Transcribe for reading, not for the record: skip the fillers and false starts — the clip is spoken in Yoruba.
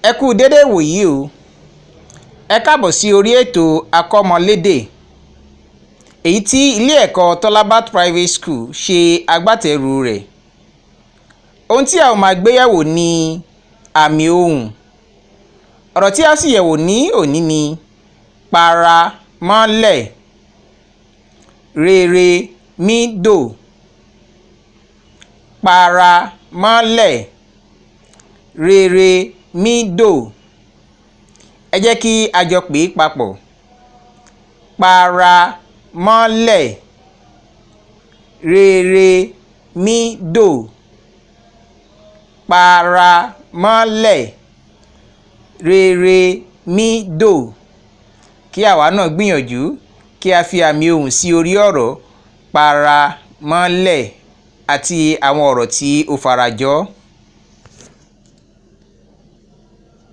Ẹ kú dédé ìwòyí o. Ẹ káàbọ̀ sí orí ètò Akọ́mọlédè, èyí tí ilé ẹ̀kọ́ Tọ́lábát Private School ṣe agbátẹrù rẹ̀. Ohun tí a ó máa gbé yẹ̀wò ni àmì ohùn. Ọ̀rọ̀ tí a sì yẹ̀wò ní òní ni para mọ́lẹ̀, rere mídò, para mọ́lẹ̀, rere mídò. Ẹ jẹ́ kí a jọ pè é papọ̀: para mọ́lẹ̀, rere mídò, para mọ́lẹ̀, rere mídò. Kí àwa náà gbìyànjú kí a fi àmì ohùn sí orí ọ̀rọ̀ para mọ́lẹ̀ àti àwọn ọ̀rọ̀ tí ó farajọ.